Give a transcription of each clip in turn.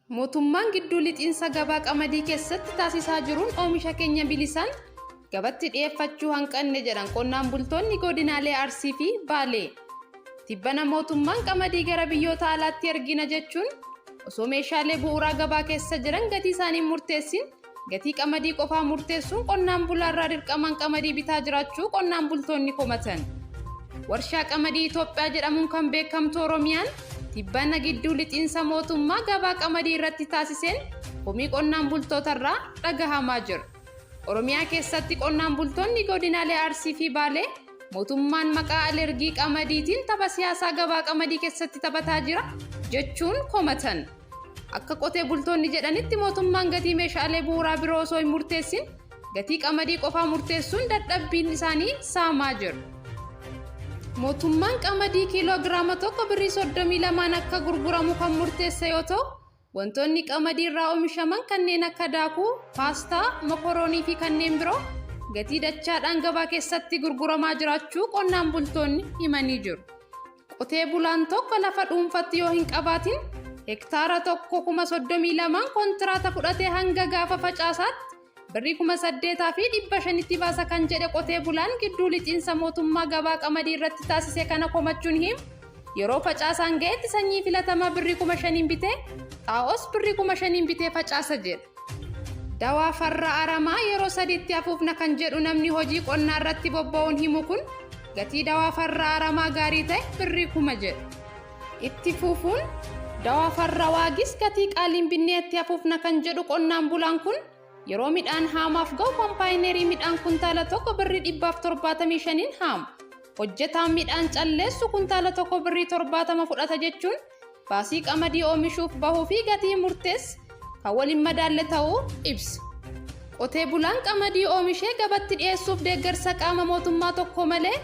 Mootummaan gidduu lixiinsa gabaa qamadii keessatti taasisaa jiruun oomisha keenya bilisaan gabatti dhiyeeffachuu hanqanne jedhan qonnaan bultoonni godinaalee Arsii fi Baalee. Tibbana mootummaan qamadii gara biyyoota alaatti ergina jechuun osoo meeshaalee bu'uuraa gabaa keessa jiran gatii isaanii murteessin gatii qamadii qofaa murteessuun qonnaan bulaarraa dirqamaan qamadii bitaa jiraachuu qonnaan bultoonni komatan. Warshaa Qamadii Itoophiyaa jedhamuun kan beekamtu Oromiyaan tibbana gidduu lixiinsa mootummaa gabaa qamadii irratti taasiseen komii qonnaan bultootarraa dhagahamaa jira. Oromiyaa keessatti qonnaan bultoonni godinaalee Arsii fi Baalee mootummaan maqaa alergii qamadiitiin tapha siyaasaa gabaa qamadii keessatti taphataa jira jechuun komatan. Akka qotee bultoonni jedhanitti mootummaan gatii meeshaalee bu'uuraa biroo osoo hin murteessin gatii qamadii qofaa murteessuun dadhabbiin isaanii saamaa jira. Mootummaan qamadii kiiloo giraama tokko birrii 32n akka gurguramu kan murteesse yoo ta'u, wantoonni qamadii irraa oomishaman kanneen akka daakuu, paastaa, mokoroonii fi kanneen biroo gatii dachaadhaan gabaa keessatti gurguramaa jiraachuu qonnaan bultoonni himanii jiru. Qotee bulaan tokko lafa dhuunfatti yoo hin qabaatin hektaara tokko 32,000n kontiraata fudhatee hanga gaafa facaasaatti birrii 8,500tti baasa kan jedhe qotee bulaan gidduu lixiinsa mootummaa gabaa qamadii irratti taasise kana komachuun himu yeroo facaasaan ga'etti sanyii filatamaa birrii 5,000n bitee xaa'oos birrii 5,000n bitee facaasa jedha. Dawaa farra aramaa yeroo sadiitti afuufna kan jedhu namni hojii qonnaa irratti bobba'uun himu kun gatii dawaa farra aramaa gaarii ta'e birrii 1,000 jedha. Itti fufuun dawaa farra waagis gatii qaaliin binnee itti afuufna kan jedhu qonnaan bulaan kun yeroo midhaan haamaaf ga'u kompaayinerii midhaan kuntaala tokko birrii 175n haama. Hojjetaan midhaan calleessu kuntaala tokko birrii 70 fudhata jechuun baasii qamadii oomishuuf bahuu fi gatii murteesse kan waliin madaalle ta'uu ibsa. Qotee bulaan qamadii oomishee gabatti dhiyeessuuf deeggarsa qaama mootummaa tokko malee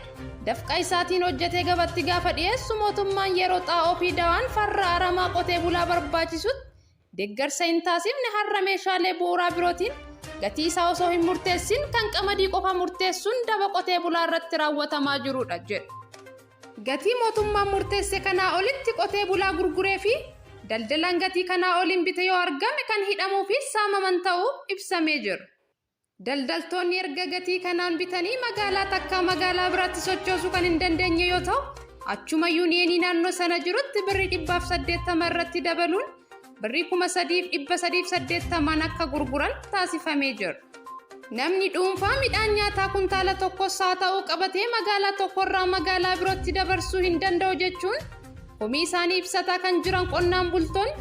dafqa isaatiin hojjetee gabatti gaafa dhiyeessu mootummaan yeroo xaa'oo fi dawaan farra aramaa qotee bulaa barbaachisutti deeggarsa hin taasifne har'a meeshaalee bu'uuraa birootiin gatii isaa osoo hin murteessin kan qamadii qofa murteessuun daba qotee bulaa irratti raawwatamaa jirudha jedhu. Gatii mootummaan murteesse kanaa olitti qotee bulaa gurguree fi daldalaan gatii kanaa oliin bite yoo argame kan hidhamuu fi saamaman ta'uu ibsamee jira. Daldaltoonni erga gatii kanaan bitanii magaalaa takkaa magaalaa biraatti sochoosuu kan hin dandeenye yoo ta'u, achuma yuuniyeenii naannoo sana jirutti birrii 180 irratti dabaluun birrii 3,380n akka gurguran taasifamee jira. Namni dhuunfaa midhaan nyaataa kuntaala tokkos haa ta'uu qabatee magaalaa tokkorraa magaalaa birootti dabarsuu hin danda'u jechuun komii isaanii ibsataa kan jiran qonnaan bultoonni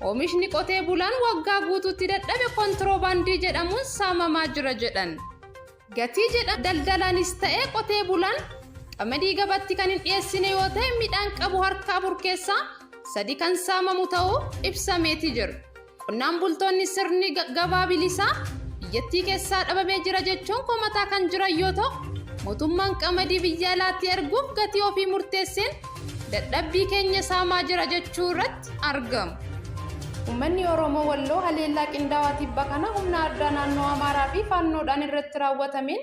oomishni qotee bulaan waggaa guutuutti dadhabe kontiroobaandii jedhamuun saamamaa jira jedhan. Gatii jedha daldalaanis ta'ee qotee bulaan qamadii gabatti kan hin dhiyeessine yoo ta'e midhaan qabu harka afur keessaa sadi kan saamamu ta'uu ibsameeti jira. Qonnaan bultoonni sirni gabaa bilisaa biyyattii keessaa dhabamee jira jechuun komataa kan jiran yoo ta'u, mootummaan qamadii biyya alaatti erguuf gatii ofii murteesseen dadhabbii keenya saamaa jira jechuu irratti argamu. Uummanni Oromoo Walloo haleellaa qindaawaa tibba kana humna addaa naannoo Amaaraa fi Faannoodhaan irratti raawwatameen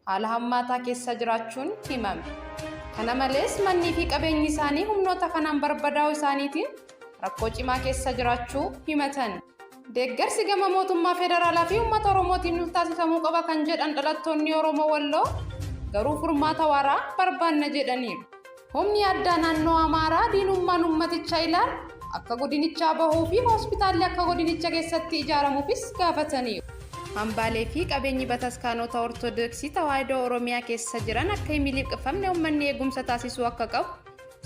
haala hammaataa keessa jiraachuun himame. Kana malees mannii fi qabeenyi isaanii humnoota kanaan barbadaa'uu isaaniitiin rakkoo cimaa keessa jiraachuu himatan. Deeggarsi gama mootummaa federaalaa fi uummata Oromootiin nuuf taasifamuu qaba kan jedhan dhalattoonni Oromoo Walloo garuu furmaata waaraa barbaanna jedhaniiru. Humni addaa naannoo Amaaraa diinummaan uummaticha ilaalu akka godinichaa bahuu fi hospitaalli akka godinicha keessatti ijaaramuufis gaafataniiru. Hambaalee fi qabeenyi bataskaanota Ortodoksii Tawaahidoo Oromiyaa keessa jiran akka hin miliqfamne uummanni eegumsa taasisuu akka qabu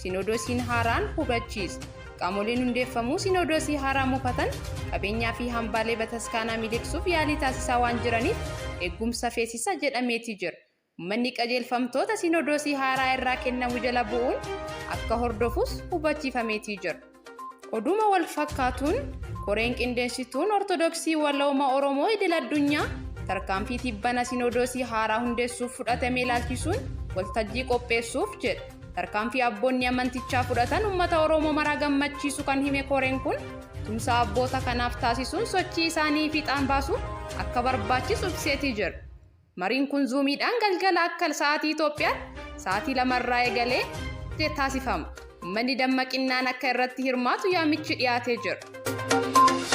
Sinoodosiin haaraan hubachiisa. Qaamoleen hundeeffamuu Sinoodosii haaraa mufatan qabeenyaa fi hambaalee bataskaanaa miliqsuuf yaalii taasisaa waan jiraniif eegumsa feesisa jedhameeti jira. Uummanni qajeelfamtoota Sinoodosii haaraa irraa kennamu jala bu'uun akka hordofus hubachiifameetii jira. Oduma wal fakkaatuun koreen qindeessituun Ortodoksii Walooma Oromoo idil addunyaa tarkaanfii tibbana Sinoodosii haaraa hundeessuuf fudhatame ilaalchisuun waltajjii qopheessuuf jedha. Tarkaanfii abboonni amantichaa fudhatan uummata Oromoo maraa gammachiisu kan hime koreen kun tumsa abboota kanaaf taasisuun sochii isaanii fiixaan baasuuf akka barbaachisu ibseetii jira. Mariin kun zuumiidhaan galgala akka sa'aatii Itoophiyaatti sa'aatii 2rraa eegalee taasifama. Uummanni dammaqinnaan akka irratti hirmaatu yaamichi dhiyaatee jira.